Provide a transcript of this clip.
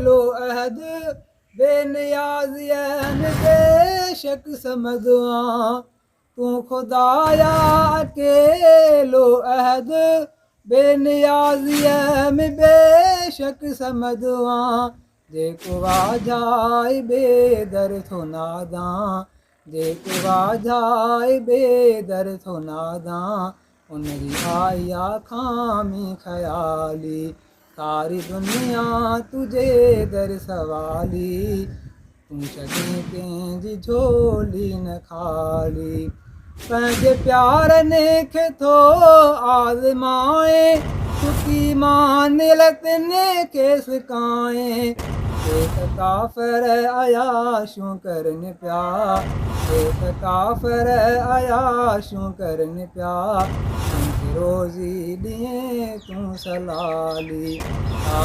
اڪيلو احد، بينيازيء ۾ بيشڪ صمد آن. تون خدايا اڪيلو احد، بينيازيء ۾ بيشڪ صمد آن. جيڪو واجهائي بي در ٿو نادان، جيڪو واجهائي بي در ٿو نادان، ان جي آئي آ خامي خيالي. ساري دنيا تنهنجي در سوالي، تون ڇڏين ڪنهن جي جهولي نه خالي. پنهنجي پيارن کي ٿو آزمائين، سڪي مان لتن کي سڪائين. ڪي ته ڪافر عياشون ڪرن پيا، ڪي ته ڪافر عياشون ڪرن پيا، تن کي روزي ڏين تون سلالي.